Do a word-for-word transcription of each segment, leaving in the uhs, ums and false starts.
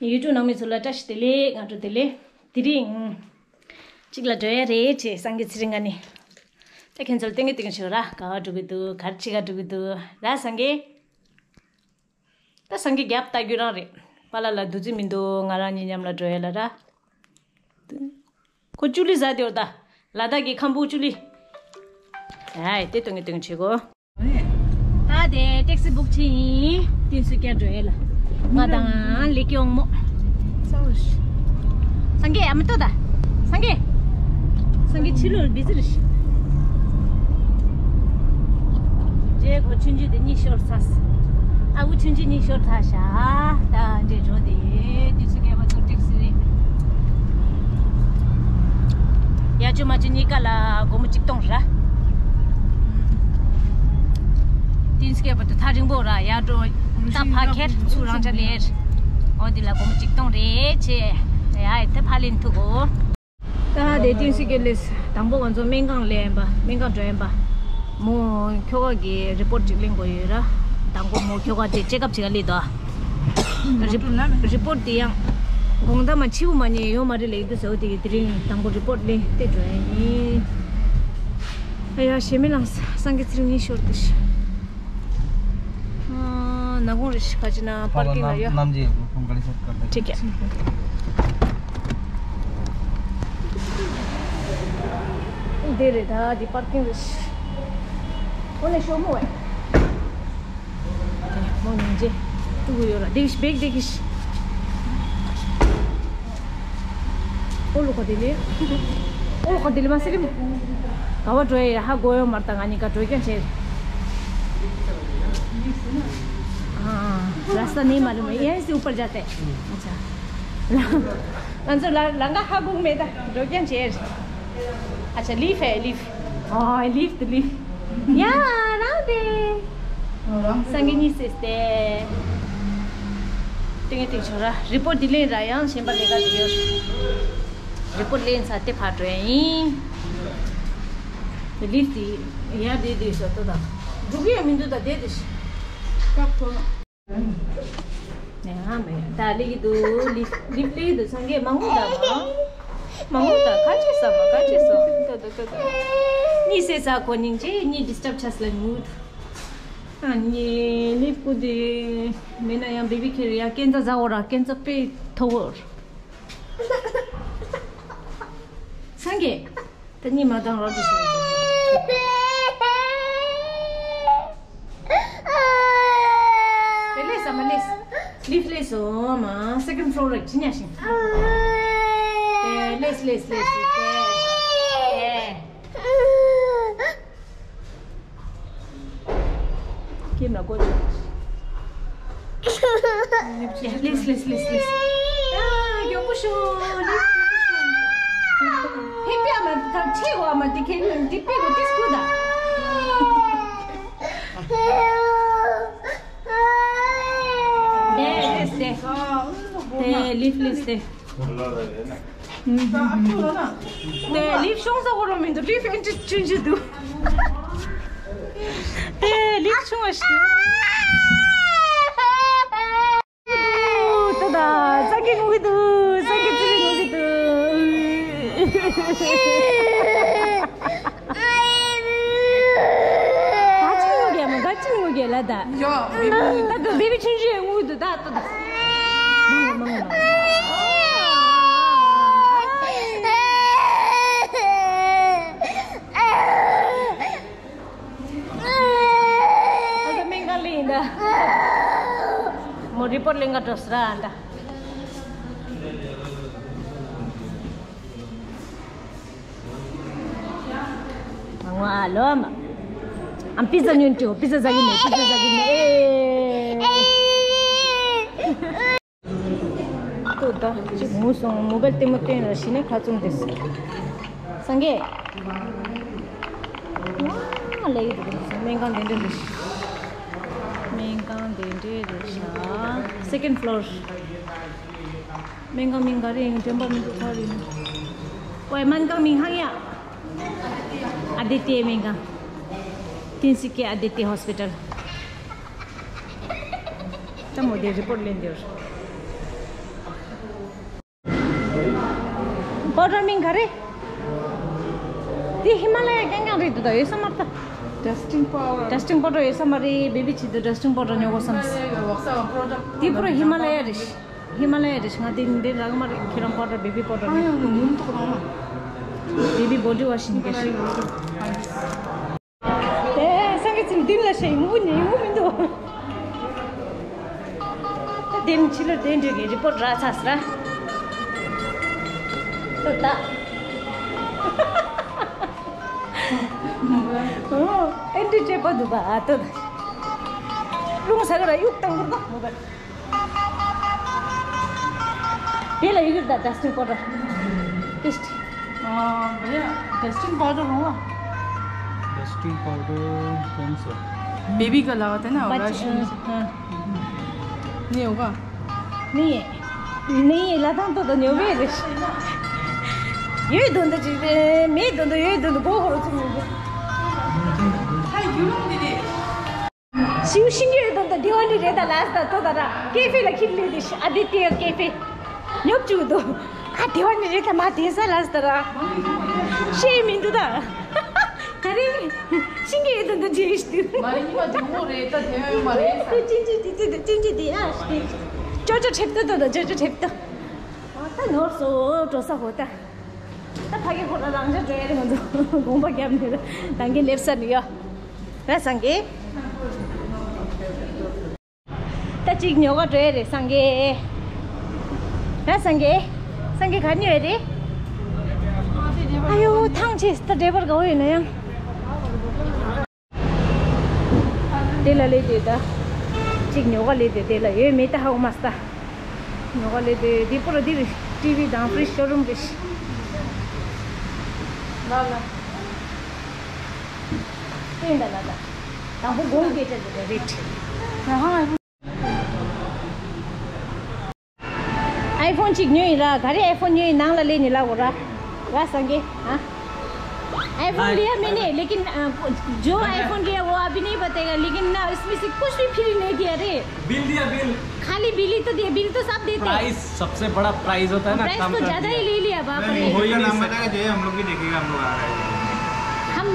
ཡུལ་གྲུ་ནང་མི་ཚོ་ལ་བཀྲ་ཤིས་བདེ་ལེགས། སྔ་དྲོ་བདེ་ལེགས། དེ་རིང་གཅིག་ལ་འགྲོ་ཡ་རེད་ཅེས་སངས་རྒྱས་ཚེ་རིང་ང་ནི། ད་ཁྱེད་ཚོ་ལ་སྟོན་གི་སྟོན་གི་བྱེད་ར། ག་བ་འགྲོ་གི་འདུག་ག་རེ་བྱེད་ག་འགྲོ་གི་འདུག་ར་སངས་རྒྱས། ད་སངས་རྒྱས་རྒྱབ་ལྟ་རྒྱུ་རང་རེད། པཱ་ལགས་ལ་འདུག་རྩིས་མི་འདུག་ང་རང་གཉིས་མཉམ་ལ་འགྲོ་ཡ་ལ་ར། ཁོ་ཅུ་ལི་ཟ་དེ་བར་ད། ལ་དྭགས་ཀྱི་ཁམ་བུ་ཅུ་ལི། ཨའི་དེ་སྟོན་གི་སྟོན་གི་བྱེད་གོ། ད་དེ་ཊེག་སི་བུག་བྱས་ཡིན། ཏིན་སུ་ཀྱང་འགྲོ་ཡ་ལ། ང་དང་ལི་ཀྱོང་མོ། སངས་རྒྱས་ཨ་མ་ཏོ་ད། སངས་རྒྱས། སངས་རྒྱས་ཕྱི་ལོགས་བི་ཛི་རེད། རྗེས་ཁོ་ཆུང་ཆུང་དེ་གཉིད་ཤོར་ཚར། ཨ་ཁུ་ཆུང་ཆུང་གཉིད་ཤོར་ཚར་ཤག་ད་འདྲེ་འགྲོ་དེ་ཏིན་སུ་ཀྱང་མ་ཚོ་ཊེག་སི་རེད། ཡ་ཅོ་མ་ཅོ་གཉིས་ཀ་ལ་སྒོར་མོ་གཅིག་སྟོང་ར། ཏིན་སུ་ཀྱང་བར་དུ་ཐག་རིང་པོ་ར། ཡ་འགྲོ་ད་ཕ་ཁེར་ཚུར་རང་ཅག་ལེར། འོ་དེ་ལ་སྒོར་མོ་གཅིག་སྟོང་རེད་ཅེ། ཡ་ད་ཕ་ལེན་ཐུག་གོ། ད་དེ་ཏིན་སུ་ཀྱང་ལེས་དང་པོ་ང་ཚོ་སྨན་ཁང་ལེན་པ་སྨན་ཁང་འགྲོ་ཡན་པ། མོ་ཁྱོ་ག་གི་རི་པོར་ཊི་ཅིག་ལེན་དགོས་ཡོད་ར། དང་པོ་མོ་ཁྱོ་ག་དེ་ཅེག་ཨབ་བྱེད་ག་ལེ་དོ། རི་རི་པོར་ཊི་དེ་ཡང་དགོང་དག་མ་ཕྱི་པོ་མ་ཉེ་ཡོད་མ་རེད་ལེ་དུ་ཟེར་བ་དེ་གི་དེ་རིང་དང་པོ་རི་པོར་ཊི་ལེན་ཏེ་འགྲོ་ཡ་ཡིན། ཨ་ཡ་ཞེ་མེ་ལང་སངས་རྒྱས་ཚེ་རིང་གཉིད་ཤོར་དུ་ཤི། ཨ་ན་གུང་རེ་ཤི་ཁ་ཅི་ན་པར་ཀིང་ལ་ཡོད། ཁྲིག་ཁྲིག་འདི་རེད་ད་འདི་པར་ཀིང་རེད། འོ་ནས་ཤོག་མོ་བས། མོ་ཉིན་རྗེ། ཏུ་གུ་ཡོད་ར་དེ་གིས་བེག་དེ་གིས། ཨོ་ལོ་ཁ་དེ་ལེ། ཨོ་ལོ་ཁ་དེ་ལེ་མ་སེ་ལེ། ག་བ་འགྲོ་ཡ་ཧ་གོ་ཡོད་མ་རེད་ད་ང་གཉིས་ཀ་འགྲོ་རྐྱང་བྱེད། ཨ་ར་སྟ་ནི་མ་རེད་མ་ཡན་སི་ཨུ་པར་ཇ་ཏེ། ང་ཚོ་ལ་ལང་ཀ་ཧ་གོ་མེད་ད་འགྲོ་རྐྱང་བྱེད། ཨ་ཆ་ལིབ་ཧེ་ལིབ། ཨོ་ལིབ་ཏུ་ལིབ། ཡ་རང་དེ། སང་གི་གཉིས་སེ་སྟེ། ཏེང་ཏེང་ཆོ་ར་རི་པོར་ཊི་འདི་ལེན་ར་ཡང་གཞན་པ་ལས་ཀ་དེ་ཡོད། རི་པོར་ཊི་ལེན་ཚར་ཏེ་ཕར་འགྲོ་ཡ་ཡིན། ལིབ་ཏི་ཡར་བསྡད་བསྡད་ཤག་ཏོ་ད། འགྲོ་གི་ཡང་མི་འདུག་ད་བསྡད་བསྡད་ཤག་སྐབས་ཐོག་ན། ནས་ཧ་མེད་ད་ལེགས་འདུག་ལིབ་ལིབ་ལེགས་འདུག་སངས་རྒྱས་མ་ངུ་ད་མ། མ་ངུ་ད་ཁ་ཆེ་ས་མ་ཁ་ཆེ་ས། ཏོ་ཏོ་ཏོ་ཏོ། གཉིད་སད་ཚར་ཁོ་སྙིང་རྗེ་གཉིད་ཌི་སི་ཊབ་ཆགས་ལ་ངུ། ཨ་ནི་ལིབ་ཀུ་དེ་མེད་ན་ཡང་བེ་བི་ཁེར་ཡ་སྐས་འཛེག་འོ་ར་སྐས་འཛེག་དཔེ་མཐོ་བོ། སངས་རྒྱས། ད་གཉིད་མ་བཏང་རོགས་དེ་ཞིག་དེ་ལས་ས་མ་ལས། ལིབ་ལས་སོ་མ་སེ་ཀན་ཌི་ཕློར་རེ་ཅི་ཉ་ཤིང་། དེ་ལས་ལས་ལས་ལས། ཀྱེ་མ་གོ་ཡ། ལེས་ལེས་ལེས་ལེས། ཡ་མགྱོགས་པོ་ཤོག་ལེས་མགྱོགས་པོ་ཤོག་ཕེབས་པ་མ་ད་ཆེ་བ་མ་དེ་ཁེ་འདི་པེ་གོ་ཏིས་ཀུ་ད། ལེས་ལེས་ལེས། དེ་ལིབ་ལེས་དེ། དེ་ལིབ་ཤོང་ས་འོ་རོ་མི་འདུག་ལིབ་ཨེན་ཏི་ཆུང་ཆུང་འདུག་དེ་ལིབ་ཆུང་བ་ཞིག་འདུག་ད་ད་སངས་རྒྱས་ངུ་གི་འདུག་སངས་རྒྱས་ཙི་རི་ངུ་གི་འདུག་ད་ཅི་ངུ་གི་མ་ད་ཅི་ངུ་གི་ལ་ད། ཡ། ད་ད་བེ་བི་ཆུང་ཆུང་ངུ་གི་འདུག་ད་ད་ད། མང་མང་མང་། ཨ་ད་སྨན་ཁང་ལ་ཡིན་ད། མོ་རི་པོར་ཊི་ལེན་ག་འགྲོ་ས་ར་ཨ་ད། མང་བ་ལོ་མ། ཨམ་པི་ཛ་ཉོན་ཅོ། པི་ཛ་ཟ་གི་མེད། པི་ཛ་ཟ་གི་མེད། ཨེ། ཏོ་ད་ཅིག་ངུ་སོང་། མོ་བལ་ལྟད་མོ་སྟོན་ལ་ཞི་ནས་ཁ་བཙུམ་དེ་སོང་། སངས་རྒྱས། ང་ལ་ཡིད་དུ་སྨན་ཁང་དེ་འདྲ་འདུག་སྨན་ཁང་དེ་འདྲ་རེད་ཤག་སེ་ཀན་ཌི་ཕློར། སྨན་ཁང་མིང་ག་རེ་ཡིན་དྲན་པ་མི་འདུག་ག་རེ་ཡིན། ཝའི་སྨན་ཁང་མིང་ཧང་ཡ། ཨ་དི་ཏི་སྨན་ཁང་། ཏིན་སི་ཀེ་ཨ་དི་ཏི་ཧོ་སི་པི་ཊལ། ད་མོ་དེ་རི་པོར་ཊི་ལེན་དེར། པའོ་ཌར་མིང་ག་རེ། འདི་ཧི་མ་ལ་ཡ་རྐྱང་རྐྱང་རེད་འདུག་ད་ཡོད་ས་མ་རེད་ད། Dusting powder. Dusting powder ཡོད་ས་མ་རེད། བེ་བི་བྱེད་དུས་dusting powder ཉོ་དགོས་བསམ། འདི་པུ་ར་ཧི་མ་ལ་ཡ་རེད། ཧི་མ་ལ་ཡ་རེད། ང་དེ་འདི་རག་མ་རེད། ཁྱེད་རང་པའོ་ཌར་བེ་བི་པའོ་ཌར་རེད། བེ་བི་བོ་ཌི་ཝ་ཤིང་རེད། དེ་སང་གི་ཚིམ་འདི་ལ་ཤེས་ངུ་ནི་ངུ་མི་འདུག་ད་དེ་ནི་ཕྱི་ལོ་དེ་འདྲ་གི་རི་པོར་ཊི་རག་ཚར་སོང་ར། ད་ད། ཨོ། ཨེ་འདྲ་བྱེད་པ་འདུག་པ། ཨ་ཏོ། རླུང་ཟ་གི་ར་གཡུག་བཏང་གི་ར་མོ་བལ། དེ་ལ་ཡོད་ད་dusting powder. Taste. भैया, dusting powder हुआ? Dusting powder कौन सा? बेबी का लगाते हैं ना, बच्चे, राशन। हाँ। नहीं होगा? नहीं है। नहीं है, लाता तो तो न्योबे रे। ये दोन तो जी, मैं दोन तो, ये दोन तो, बहुत हो रहा है। ཤིང་ཤིང་གི་དོན་དུ་དེ་བ་ནི་རེད་ད་ལ་ད་ལྟོ་ད་ར་ཀེ་ཧྥེ་ལ་ཁྱེར་ལས་དེ་ཨ་དེ་ཏེ་ཀེ་ཧྥེ་ཉོབ་བཅུག་འདུག་ཨ་དེ་བ་ནི་རེད་ད་མ་དེ་ས་ལ་ད་ར་ཤེས་མི་འདུག་ད། ག་རེ། ཤིང་གི་དོན་དུ་ཇི་ཤི་དུ། མ་རེད་ཉི་མ་དུ་མོ་རེད་ད་དེ་བ་མ་རེད་ད། ཅིན་ཅི་དེ་དེ་དེ་ཅིན་ཅི་དེ་ཨ་ཤི་དེ། ཅོ་ཅོ་ཁྲེབ་ཏོ་ཏོ་ད་ཅོ་ཅོ་ཁྲེབ་ཏོ། ད་ནོར་སོ་འགྲོ་ས་ཧོ་ད། ད་ཕ་གི་ཁོ་ན་རང་ཅག་འགྲོ་ཡ་རེད། ང་ཚོ་དགོངས་པ་བརྒྱབ་ནས་ད་གིན་སླེབས་ས་ནི་ཡོད། ར་སངས་རྒྱས། ད་ཅིག་ཉོ་ག་འགྲོ་ཡ་རེད་སངས་རྒྱས། ར་སངས་རྒྱས། སངས་རྒྱས་ག་ཉོ་ཡ་རེད། ཨ་ཡོ་ཐང་ཆད་ད་འདྲེ་པར་དགའ་བོ་ཡོད་ན་ཡང་། དེ་ལ་ལས་དེ་ད། ཅིག་ཉོ་ག་ལས་དེ་དེ་ལ་ཡོད་མེད་ད་ཧ་གོ་མ་སྟ། ཉོ་ག་ལས་དེ་དེ་པུ་ར་དེ་རེད། ཊི་ཝི་དང་ཕི་རིཇ་ཤོ་རུམ་རེད། ལ་ལ། ཨེ་འདྲ་ལ་ད། དང་པོ་གོང་སྐད་ཆ་དེ་རེད། ཧ་ཧ། आईफोन གཅིག་ཉོས་ཡིན་ར། ག་རེ་आईफोन ཉོས་ཡིན་ནང་ལ་སླེབས་ནས་ལབ་དགོས་ར། ར་སངས་རྒྱས། ཨ། आईफोन लिया मैंने, लेकिन, अ, जो आईफोन लिया वो अभी नहीं बताएगा, लेकिन ना इसमें से कुछ भी फ्री नहीं दिया रे। बिल दिया, बिल। खाली बिल ही तो दिया, बिल तो सब देते हैं। प्राइस, सबसे बड़ा प्राइस होता है ना, प्राइस कम तो कर ज्यादा दिया। ही ले लिया, बाप रे। नहीं, हो ही नहीं सकता। जो है हम लोग भी देखेगा, हम लोग आ रहे हैं। हम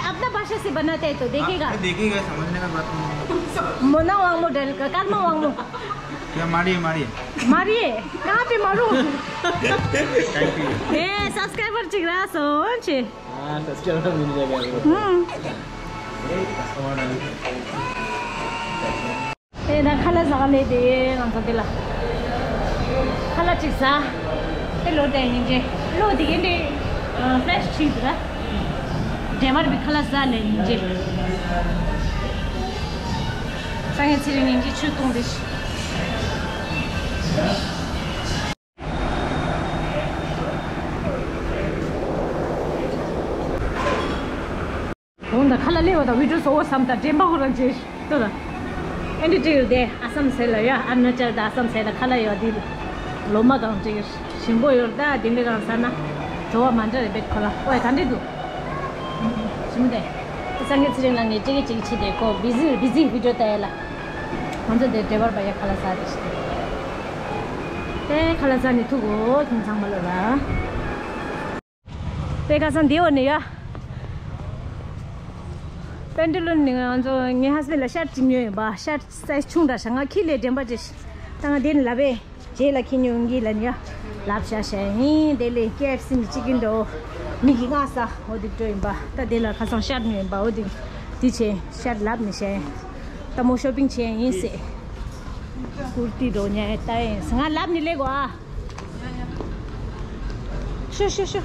अपना भाषा से बनाते हैं तो देखेगा। हाँ, देखेगा, समझने का बात नहीं है। मोना वांगमो डल का, कर्मा वांगमो। क्या मारिए, मारिए। मारिए, कहाँ पे मारूं? Thank you. ए, सब्सक्राइबर चिकरा सो छे। हाँ, सब्सक्राइबर मिल जाएगा आपको। हम्म। ए, कस्टमर डाल। ए, ना खाला जगह ले दे, ना तो दिला। खाला चिक सा। ए, लो दे निंजे। लो दिगे ने, अ, फ्रेश चीज रा। ཌེ་མར་བི་ཁ་ལག་ཟ་ལེ་ཡིན་ཅེ། སང་ངེ་ཚེ་རིང་ཡིན་ཅེ་ཆུ་བཏུང་དེ་ཤི། འོང་ད་ཁ་ལག་ལེ་བ་ད་བི་ཌིའོ་བཟོ་བ་བསམ་ད་དྲན་པ་ཧུ་རང་ཅེ་ཤི་ཏོ་ད། ཨེ་འདྲི་ཏྲི་ཡོད་དེ་ཨ་སམ་སེ་ལ་ཡ་ཨ་ན་ཅར་ད་ཨ་སམ་སེ་ལ་ཁ་ལག་ཡོད་དེ། ལོ་མ་གང་ཅེ་ཞིམ་པོ་ཡོད་ད་དེ་འདྲི་གང་ཟ་ན། བྲོ་བ་མ་འདྲ་རེད་པས་ཁོ་ལ་ཨོ་ཡ་ག་འདྲི་འདུག་ཞིམ་དེ། སང་ངེ་ཚེ་རིང་ལ་ངས་ཀྲིག་ཀི་ཅིག་ཆི་དེ་ཁོ་བི་ཟི་བི་ཟི་བི་ཌིའོ་ལྟ་ཡ་ལ། ང་ཚོ་དེ་ཌེ་བར་བ་ཡ་ཁ་ལག་ཟ་དེ་ཤི། དེ་ཁ་ལག་ཟ་ནི་ཐུག་གོ་ཁྱིམ་ཚང་མ་ལོ་ལ། དེ་ཁ་སང་དེ་འོ་ནི་ཡ། པེན་ཏི་ལུན་ནི་ང་ཚོ་ངའི་ཧ་སི་བེན་ལ་ཤར་ཅིག་ཉོས་ཡིན་པ་ཤར་སའི་ཆུང་དྲགས་ཤག་ང་ཁྱི་ལས་དྲན་པ་ཅི་ཤི། ད་ང་དེ་ནི་ལབ་པས། རྗེས་ལ་ཁྱི་ཉོ་གི་ལ་ཉ། ལབ་ཤ་ཤ་ཡིན་དེ་ལས་ཀེ་ཨེཕ་སི་ནི་ཅི་ཀིན་འགྲོ། མི་གི་ང་ས་འོ་དེ་འགྲོ་ཡིན་པ་ད་དེ་ལ་ཁ་སང་ཤར་ཉོ་ཡིན་པ་འོ་དེ། དེ་ཆེ་ཤར་ལབ་ནི་ཤ་ཡིན། ད་མོ་ཤོ་པིང་ཆེ་ཡིན་སེ། ཀུར་ཏི་འགྲོ་ཉ་ཡ་ད་ཡིན་ང་ལབ་ནི་ལེ་གོ་ཨ། ཤོ་ཤོ་ཤོ།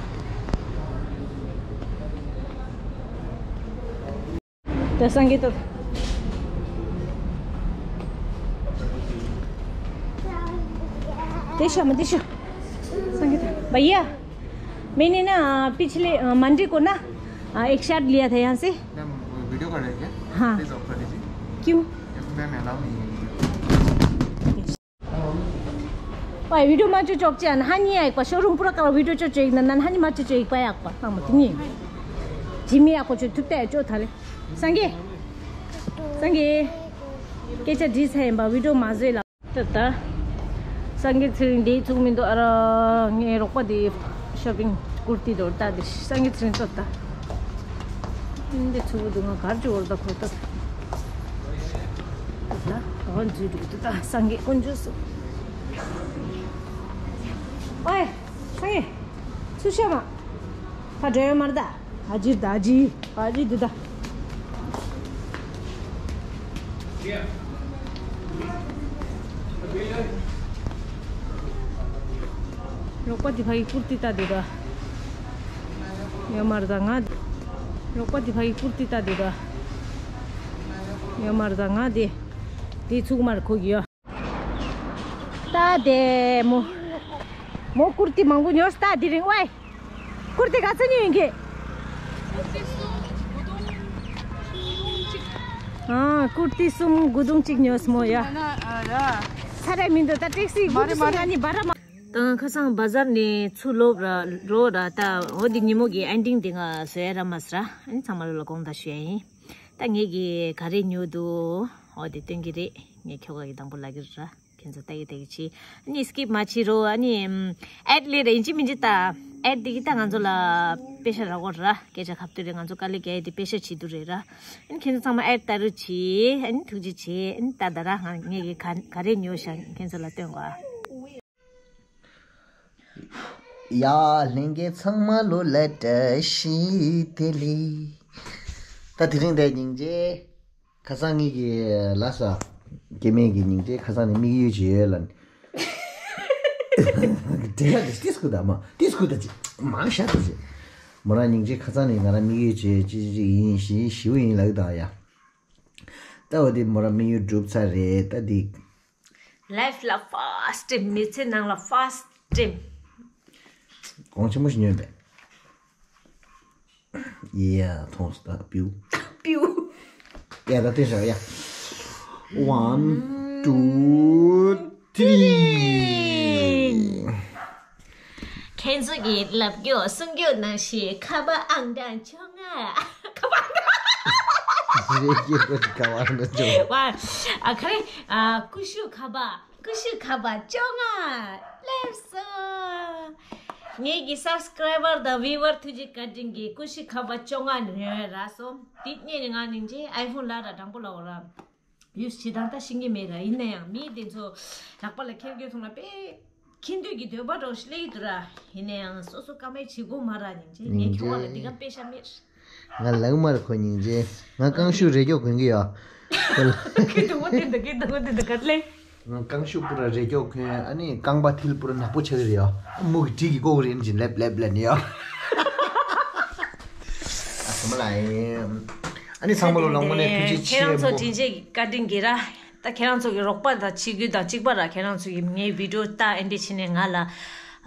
तो संगीत। देखो मत देखो। संगीत। भैया, मैंने ना पिछले, अ, मंडे को ना, अ, एक शर्ट लिया था यहाँ से। मैम, वो वीडियो कर रहे हैं क्या? हाँ। प्लीज ऑफ कर दीजिए। क्यों? मैम, अलाउ नहीं है। ཨ་བི་ཌིའོ་མ་བཅོས་ཅོག་ཅན་ཧ་ཉི་ཡག་པ་ཤོ་རུམ་པུ་ར་ཀ་བ་བི་ཌིའོ་ཅོ་ཅོ་ཡིག་ན་ནན་ཧ་ཉི་མ་བཅོས་ཅོ་ཡིག་པ་ཡག་པ་ནང་མ་དེ་ཉིད་ཇི་མི་ཡག་པོ་ཅོ་ཐུབ་ཏེ་ཅོ་ཐ་ལེ། སངས་རྒྱས། སངས་རྒྱས། སྐད་ཆ་དྲིས་ཚར་ཡིན་པ་བི་ཌིའོ་མ་བཟོས་ལ། ད་ད། སངས་རྒྱས་ཚེ་རིང་འདིའི་ཚུགས་མི་འདུག་ཨ་ར་ངའི་རོགས་པ་དེ། ཤོ་པིང་ཀུར་ཏི་དོར་ད་དེ་སང་གི་ཚིན་ཏོ་ད། འདི་ཚུ་བུ་དུ་ང་གར་ཅོར་ད་ཁོ་ད། ད་ག་འཛུལ་འགྲོ་གི་འདུག་ད་སང་གི་དཀོན་མཆོག་གསུམ། ཨོའི། སང་གི། ཚུར་ཤོག་མ། ད་འགྲོ་ཡོད་མ་རེད་ད། ཨ་ཅི་ད་ཨ་ཅི། ཨ་ཅི་འདི་ད། རོགས་པ་དེ་ཕ་གི་ཀུར་ཏི་ལྟ་དེ་ད། ཡོད་མ་རེད་ད་ང་། རོགས་པ་དེ་ཕ་གི་ཀུར་ཏི་ལྟ་དེ་ད། ཡོད་མ་རེད་ད་ང་དེ། དེ་ཚུགས་མ་རེད་ཁོ་གི་ཡོད། ད་དེ་མོ། མོ་ཀུར་ཏི་མང་པོ་ཉོས་ད་དེ་རིང་ཝའི། ཀུར་ཏི་ག་ཚོད་ཉོས་ཡིན་གི། ཨ། ཀུར་ཏི་གསུམ་དགུ་དུང་གཅིག་ཉོས་མོ་ཡ། ས་རའི་མི་འདུག་ད་ཊེག་སི་མ་རེད་མ་རེད། ད་ང་ཁ་སང་བ་ཛར་ནས་ཚུར་ལོག་ར་རོ་ར་ད་འོ་དེ་ཉིན་མོ་གི་ཨེན་ཌིང་དེ་ང་བཟོ་ཡ་ར་མ་ཟ་ར། ཨ་ནི་ཚང་མ་ལོ་ལ་དགོངས་དག་ཞུ་ཡ་ཡིན། ད་ངས་གི་ག་རེ་ཉོས་འདུག་འོ་དེ་སྟོན་གི་རེད། ངས་ཁྱོ་ག་གི་དང་པོ་ལབ་གི་ར། ཁྱེད་ཚོ་ལྟ་གི་ལྟ་གི་བྱེད། ཨ་ནི་སི་ཀིབ་མ་བྱེད་རོགས། ཨ་ནི་ཨེཌ་ལས་ར་ཡིན་གཅིག་མིན་གཅིག་ལྟ། ཨེཌ་འདི་གི་ད་ང་ཚོ་ལ་པེ་ཤ་རག་གོ་ར། སྐད་ཆ་ཁ་བཏུ་རེད། ང་ཚོ་དཀའ་ལས་རྒྱག་ཡ་དེ་པེ་ཤ་བྱེད་དུ་རེད་ར། ཨ་ནི་ཁྱེད་ཚོ་ཚང་མ་ཨེཌ་ལྟ་རོགས་བྱེད། ཨ་ནི་ཐུགས་རྗེ་ཆེ། ཨ་ནི་ད་ད་ར་ང་ངས་གི་ག་ག་རེ་ཉོས་ཤག་ཁྱེད་ཚོ་ལ་སྟོན་གོ་ཨ། ཡ་ལྷན་རྒྱས་ཚང་མ་ལོ་ལ་བཀྲ་ཤིས་བདེ་ལེགས། ད་དེ་རིང་འདི་སྙིང་རྗེ། ཁ་སང་ངེད་ཀྱི་ལ་ས་སྐྱེ་དམན་གྱི་སྙིང་རྗེ། ཁ་སང་ནས་དམིགས་ཡུལ་ཅིག་ཡོད་ལ། དེ་ག་དེ་ཏིས་ཁུ་ད་མ་ཏིས་ཁུ་ད་ཅི་མང་ཤ་ད་ཅི། མོ་རང་སྙིང་རྗེ། ཁ་སང་ནས་ང་རང་དམིགས་ཡུལ་ཅིག་ཅི་ཅི་ཅི་ཡིན་ཞི་ཞི་བོ་ཡིན་ལགས་ད་ཡ། ད་འོ་དེ་མོ་རང་དམིགས་ཡུལ་འགྲུབ་ཚར་རེད་ད་དེ། ལའིཕ་ལ་ཕར་སི་ཊི་ཊེམ། མི་ཚེ་ནང་ལ་ཕར་སི་ཊི་ཊེམ། གོང་ཆེན་པོ་ཞིག་ཉོས་པས། ཡ་མཐོང་སོང་ད་པིའུ། པིའུ། ཡ་ད་ལྟ་བཞག་ཡ། One, two, three. ཁྱེད་ཚོ་གི་ལབ་རྒྱུ་གསུང་རྒྱུ་ནང་བཞིན་ཁ་པར་ཨང་གྲངས་བཅོ་ལྔ། ཁ་པར་ཨང་གྲངས། རེད་ཀྱི་ཁ་པར་ཨང་གྲངས་བཅོ་ལྔ། ཝ། ཨ་ཁ་རེ། ཨ་ཀུ་ཤུ་ཁ་པར། ཀུ་ཤུ་ཁ་པར་བཅོ་ལྔ་སླེབས་སོང་། ངེད་ཀྱི་སབ་སི་ཀ་རའི་བར་དང་བིའུ་ཝར་ཐུགས་རྗེ་བཀའ་དྲིན་གྱིས་ཀུ་ཤུ་ཁ་པར་བཅོ་ལྔ་ཉོས་རག་སོང་། དེ་སྔོན་ནས་ང་སྙིང་རྗེ་ཨའི་ཕོན་ལ་ར་དྲང་པོ་ལབ་ར། ཡུས་བྱེད་སྟངས་ད་ཤེས་ཀྱི་མེད་ར། ཡིན་ན་ཡང་མི་དེ་ཚོ་ལག་པ་ལ་འཁྱེར་རྒྱུ་སོང་ན་དཔེ་ཁྱེར་འདོད་ཀྱི་འདོད་པ་འདྲ་བོ་ཞིག་སླེབས་ཀྱི་འདུག་ར། ཡིན་ན་ཡང་སོ་སོ་ཀ་མེད་བྱེད་དགོས་མ་ར། སྙིང་རྗེ། ངས་ཁྱོད་ལ་འདི་ག་དཔེ་ཤ་མེད། ང་ལག་དམར་ཁོ་སྙིང་རྗེ། ང་རྐང་ཤུ་རེ་སྐྱོག་གོན་གྱི་ཡོད། ཁྱེད་དུ་མོ་དེ་འདུག་གི་འདུག་གི་འདུག་ག་ལེ། ང་རྐང་ཤུ་པུ་ར་རེ་སྐྱོག་གོན། ཨ་ནི་རྐང་པ་མཐིལ་པུ་ར་ནག་པོ་ཆགས་ཀྱི་རེད་ཡ། མུ་གི་གྲི་གི་ཀོ་གི་རེད་ཅིན་ལེབ་ལེབ་ལེ་ནི་ཡ། ཨ་ཚང་མ་ལ་ཨེ། ཨ་ནི་ཚང་མ་ལོ་ལོང་མོ་ནས་ཐུགས་རྗེ་ཆེ། ཁྱེད་རང་ཚོ་དྲིན་ཆེ་བཀའ་དྲིན་གྱིས་ར། ད་ཁྱེད་རང་ཚོ་གི་རོགས་པ་དང་ཆིག་སྒྲིལ་དང་གཅིག་པ་ར། ཁྱེད་རང་ཚོ་གི་ངའི་བི་ཌིའོ་ལྟ་ཨེ་འདྲ་བྱས་ནས་ང་ལ་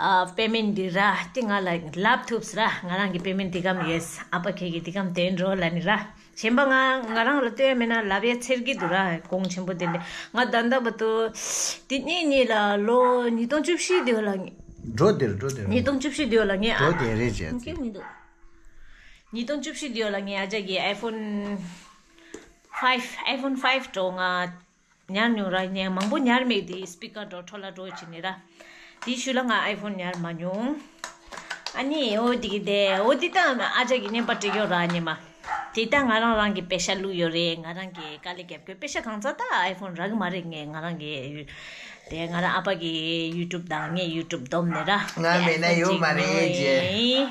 ཨ་པེ་མེན་ཊི་འདི་ར་དེ་ང་ལ་ལབ་ཐུབ་ས་ར། ང་རང་གི་པེ་མེན་ཊི་འདི་གམ་ཡོད། ཨ་ཕ་ཁྱེད་ཀྱི་འདི་གམ་དེ་འགྲོ་ལ་ནི་ར། གཞན་པ་ང་ང་རང་ལ་ལྟོས་མེད་ན་ལབ་ཡ་འཚེར་གི་འདུག་ར། གོང་ཆེན་པོ་དེ་འདྲ། ང་ད་ལྟ་བར་དུ་དེ་སྔོན་ནས་ལ་ལོ་ཉིས་སྟོང་བཅུ་བཞི་དེ་བ་ལ་ངས། འགྲོ་དེར་འགྲོ་དེར། ཉིས་སྟོང་བཅུ་བཞི་དེ་བ་ལ་ངས་ཨ། འགྲོ་དེ་རེད་ཅེས། ངས་མི་འདུག་ཉིས་སྟོང་བཅུ་བཞི་དེ་བ་ལ་ངས་ཨ་ཅག་གི་ཨའི་ཕོན་ཕའིབ། ཨའི་ཕོན་ཕའིབ་འགྲོ་ང་ཉར་མྱོང་ར། ཉན་མང་པོ་ཉར་མེད་དེ་སི་པི་ཀར་འགྲོ་འཕྲོ་ལ་འགྲོ་བྱེད་ནི་ར། དེའི་ཤུལ་ལ་ང་ཨའི་ཕོན་ཉར་མ་མྱོང་། ཨ་ནི་འོ་དེ་གི་དེ་འོ་དེ་ད་ཨ་ཅག་གི་བརྙན་པར་སྤྲད་ཡོད་ར་ཉི་མ། དེ་ད་ང་རང་རང་གི་པེ་ཤ་བླུགས་ཡོད་རེད། ང་རང་གི་དཀའ་ལས་རྒྱབ་དགོས། པེ་ཤ་གང་ཚ་ད་ཨའི་ཕོན་རག་གི་མ་རེད། ངས་ང་རང་གི་དེ་ང་རང་ཨ་ཕ་གི་ཡུ་ཊུབ་དང་ངའི་ཡུ་ཊུབ་བསྡོམས་ནས་ར། ང་མེད་ན་ཡོད་མ་རེད་ཅེས།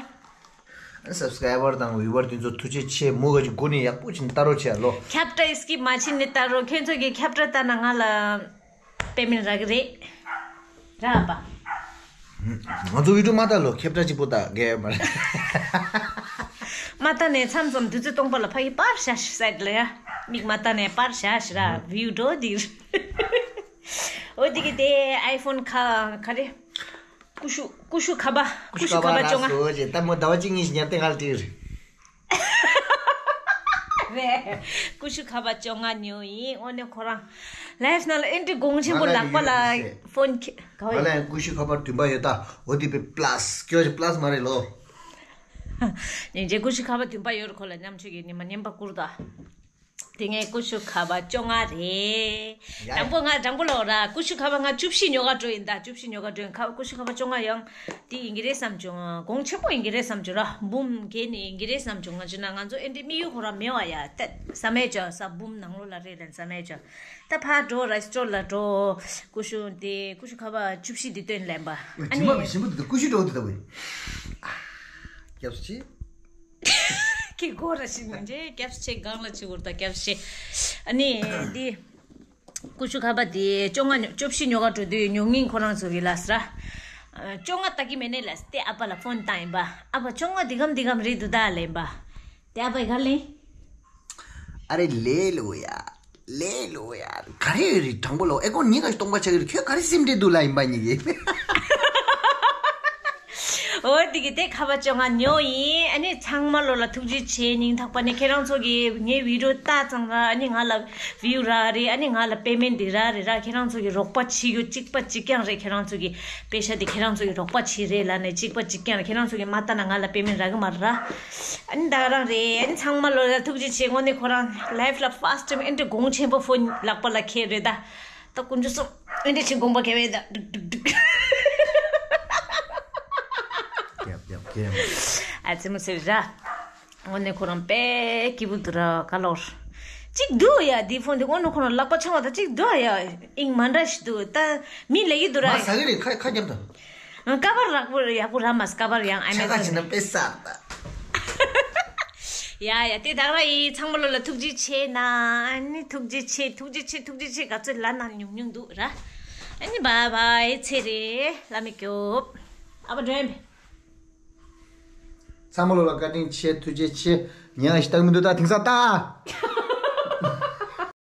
སབ་སི་ཀ་རའི་བར་དང་བིའུ་ཝར་དེ་ཚོ་ཐུགས་རྗེ་ཆེ། མུ་ག་ཅིག་སྒོ་ནས་ཡག་པོ་ཅིག་ལྟ་རོགས་བྱས་ལོ། ཁྱབ་བསྒྲགས་སི་ཀིབ་མ་བྱེད་ནས་ལྟ་རོགས། ཁྱོད་ཚོ་གི་ཁྱབ་བསྒྲགས་ལྟ་ན་ང་ལ་པེ་མེན་ཊི་རག་གི་རེད། རག་པ། ང་ཚོ་ཡུ་ཊུབ་མ་ལྟ་ལོ། ཁྱབ་བསྒྲགས་གཅིག་པོ་ལྟ་གས་མ་རེད། མ་ལྟ་ནས་མཚམས་མཚམས་དུས་ཚོད་སྟོང་པ་ལ་ཕ་གི་པར་བཞག་ཤི་སའིཌ་ལ་ཡ། མིག་མ་ལྟ་ནས་པར་བཞག་ཤི་ར། བིའུ་འགྲོ་འདིར། འོ་དེ་གི་དེ་ཨའི་ཕོན་ཁ་ག་རེ། ཀུ་ཤུ་ཀུ་ཤུ་ཁ་པ། ཀུ་ཤུ་ཁ་པ་བཅོ་ལྔ། ཀུ་ཤུ་ཁ་པ་ལ་སོ་ཅེ་ད་མོ་ཟླ་བ་གཅིག་གཉིས་ཤིག་ཉར་ཏེ་ང་ལ་སྤྲད་རེད། རེད། ཀུ་ཤུ་ཁ་པ་བཅོ་ལྔ་ཉོས་ཡིན། དངོས་གནས་ཁོ་རང་ལའིཕ་ནང་ལ་ཨེ་འདྲའི་གོང་ཆེན་པོ་ང་ལ་ལག་པ་ལ་ཡོད་ཟེར། ཕོན་ཁེ་ག་བ་ང་ལ་ཡོད། ཡང་ཀུ་ཤུ་ཁ་པ་བདུན་པ་ཡོད་ད། འོ་དེ་པེ་པ་ལ་སི་སྐྱོ་ཞིག་པ་ལ་སི་མ་རེད་ལོ། ཉིན་རྗེ་ཀུ་ཤུ་ཁ་པ་བདུན་པ་ཡོད་རེད། ཁོ་ལ་མཉམ་ཆོས་ཀྱི་ཉི་མ་བརྙན་པར་བསྐུར་ད། དེ་ངའི་ཀུ་ཤུ་ཁ་པ་བཅོ་ལྔ་རེད། ཡ། དང་པོ་ང་དང་པོ་ལོ་ར་ཀུ་ཤུ་ཁ་པ་ང་བཅུ་བཞི་ཉོ་ག་འགྲོ་ཡིན་ད། བཅུ་བཞི་ཉོ་ག་འགྲོ་ཡིན། ཁ་ཀུ་ཤུ་ཁ་པ་བཅོ་ལྔ་ཡང་དེ་ཡིན་གྱི་རེད་བསམ་བྱུང་། གོང་ཆེན་པོ་ཡིན་གྱི་རེད་བསམ་བྱུང་ར། འབུམ་གས་ནས་ཡིན་གྱི་རེད་བསམ་བྱུང་། ང་བྱུང་ན་ང་ཚོ་ཨེ་འདྲི་དམིགས་ཡུལ་ཁོ་རང་མེད་བ་ཡ། ད་བསམ་མེད་ཅོ་ས་འབུམ་ནང་ལོགས་ལ་རེད་ལ་བསམ་མེད་ཅོ། ད་ཕར་འགྲོ་ར་སི་ཊོར་ལ་འགྲོ། ཀུ་ཤུ་དེ་ཀུ་ཤུ་ཁ་པ་བཅུ་བཞི་དེ་སྟོན་ལེན་པ། ཨ་ནི་ཇི་མ་བི་ཞིམ་པོ་དེ་ཀུ་ཤུ་འགྲོ་དེ་ད་བས། སྐྱབས་སུ་མཆི། ཁྱི་སྒོ་ར་ཞིག་མི་འཇེ་སྐྱབས་ཆེ་གང་ལ་ཆི་བུར་ད་སྐྱབས་ཆེ། ཨ་ནི་འདི་ཀུ་ཤུ་ཁ་པ་འདི་བཅོ་ལྔ་ཉོ་བཅུ་བཞི་ཉོ་ག་འགྲོ་དུས་ཉོ་ངིན་ཁོ་རང་ཚོ་གི་ལ་སྲ། བཅོ་ལྔ་ལྟ་གི་མེད་ནས་ལ་སྟེ་ཨ་ཕ་ལ་ཕོན་བཏང་ཡིན་པ། ཨ་ཕ་བཅོ་ལྔ་འདི་གམ་འདི་གམ་རེད་འདུག་ད་ལེན་པ། དེ་ཨ་ཕ་ཡི་ག་ལེན། ཨ་རེ་ལེ་ལོ་ཡ། ལེ་ལོ་ཡ། ག་རེ་ཡོད་རེད་དྲང་པོ་ལོ། ཨེ་ཀོ་ཉིན་ག་ཞིག་སྟོང་པ་ཆགས་ཀྱི་རེད། ཁྱོད་ག་རེ་སེམས་ཁྲལ་འདུག་ལ་ཡིན་པ་ཉིད་ཀྱིས། འོ་དེ་གི་དེ་ཁ་པ་བཅོ་ལྔ་ཉོ་ཡིན། ཨ་ནི་ཚང་མ་ལོ་ལ་ཐུགས་རྗེ་ཆེ། སྙིང་ཐག་པ་ནས་ཁྱེད་རང་ཚོ་གི་ངའི་བི་ཌིའོ་ལྟ་ཙང་ར་ཨ་ནི་ང་ལ་བིའུ་ར་རེད། ཨ་ནི་ང་ལ་པེ་མེན་ཊི་འདི་ར་རེད་ར། ཁྱེད་རང་ཚོ་གི་རོགས་པ་བྱེད་རྒྱུ་གཅིག་པ་གཅིག་རྐྱང་རེད། ཁྱེད་རང་ཚོ་གི་པེ་ཤ་དེ་ཁྱེད་རང་ཚོ་གི་རོགས་པ་བྱེད་རེད་ལ་ནས་གཅིག་པ་གཅིག་རྐྱང་རེད། ཁྱེད་རང་ཚོ་གི་མ་ལྟ་ན་ང་ལ་པེ་མེན་ཊི་རག་གི་མ་རེད་ར། ཨ་ནི་ད་རང་རེད། ཨ་ནི་ཚང་མ་ལོ་ལ་ཐུགས་རྗེ་ཆེ། དངོས་གནས་ཁོ་རང་ལའིཕ་ལ་ཕར་སི་ཊི་ཊེམ་ཨེ་འདྲ་གོང་ཆེན་པོ་ཕོན་ལག་པ་ལ་ཁྱེར་རེད་ད། ད་དཀོན་མཆོག་གསུམ་ཨེ་འདྲ་ཆེ་དགོངས་པ་ཁེལ་བས་ད་ཌུག་ཌུག་ཌུག་རྒྱབ་རྒྱབ་རྒྱབ། ཨ་ཙི་མོ་ཟེར་ར། དངོས་གནས་ཁོ་རང་དཔེ་སྐྱིད་པོ་འདུག་ར་ག་ལོར། གཅིག་འདུག་ཡ་འདི་ཕོན་འདི་དངོས་གནས་ཁོ་རང་ལག་པ་འཆང་བ་དང་གཅིག་འདུག་ཡ། ཨིང་མ་འདྲ་ཞིག་འདུག་ད་མི་ལས་ཀྱི་འདུག་ར། མ་ཟ་གི་རེད། ཁ་ཁ་རྒྱབ་དང་། ཀ་བར་ལག་པོ་ཡག་པོ་ར་མ་ཀ་བར་ཡང་ཨ་མེ་ཆ་ཁ་ཟོན་བྱས་ན་དཔེ་ཟ་ད། ཡ་ཡ་དེ་དག་ར་ཡིན། ཚང་མ་ལོ་ལ་ཐུགས་རྗེ་ཆེ་ན། ཨ་ནི་ཐུགས་རྗེ་ཆེ་ཐུགས་རྗེ་ཆེ་ཐུགས་རྗེ་ཆེ། ག་ཚོད་ལ་ན་ཉུང་ཉུང་འདུག་ར། ཨ་ནི་བཱའི་བཱའི་ཚེ་རེ་ལ་མི་སྐྱོབ། ཨ་བ་འགྲོ་ཡིན། ཚང་མ་ལོ་ལ་བཀའ་དྲིན་ཆེ་ཐུགས་རྗེ་ཆེ། ཉན་ཞིག་བཏང་མི་འདུག་ད་དེང་སང་ད།